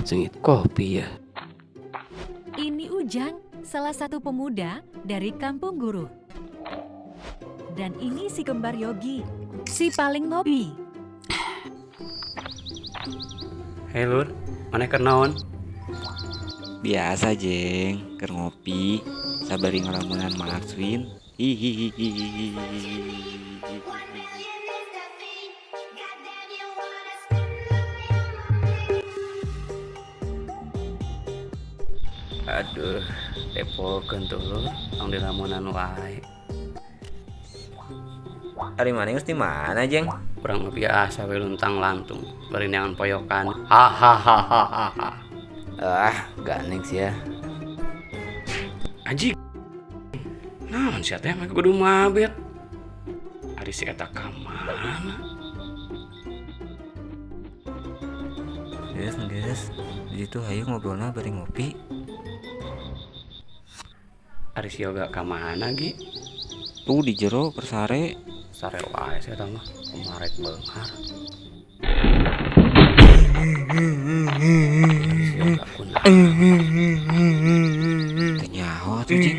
Sengit kopi ya. Ini Ujang, salah satu pemuda dari Kampung Guru. Dan ini si kembar Yogi, si paling ngopi. Hei lur, maneh keur naon? Biasa jeng, keur ngopi, sabari ngalamunan Maxwin. Hihihihi. Aduh, depokeun tuh lur, tong dilamunan wae. Ari maneh geus di mana jeng? Urang mah biasa we luntang lantung, bari neangan poyokan. Hahaha. Ah, gandeng sih ya. Anjing. Naon sia teh make kudu mabet. Ari si eta ka mana? Geus, geus. Di ditu hayu ngobrolna bari ngopi. Ari si Yoga ka mana gi? Tuh di jero keur sare. Sare wae sia eta mah, kumarek beunghar. Ari si Yoga kunaon? Teu nyaho atuh jeng.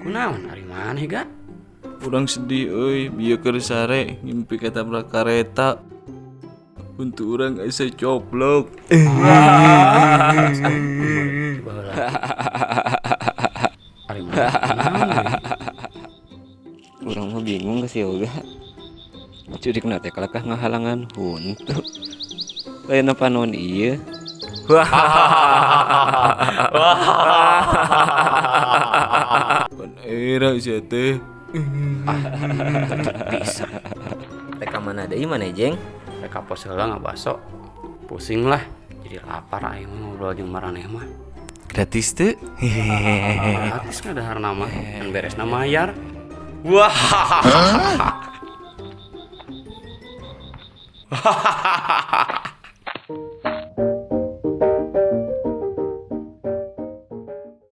Kunaon ari maneh ga? Urang sedih euy, bieu keur sare ngimpi katabrak kareta. Untuk urang asa coplok. Baheula. Ari maneh kunaon euy? Urang mah bingung ke si Yoga. Curikna teh kalakah ngahalangan huntu. Lain apa naon ieu? Pan era sia teh. Bisa. Teh ka mana deui maneh jeng? Rek ka pos heula ngabaso. Pusing lah, jadi lapar aing mah ngobrol jeung maraneh mah. Gratis teu? Gratis ngadaharna mah, kan beresna mayar. Wah.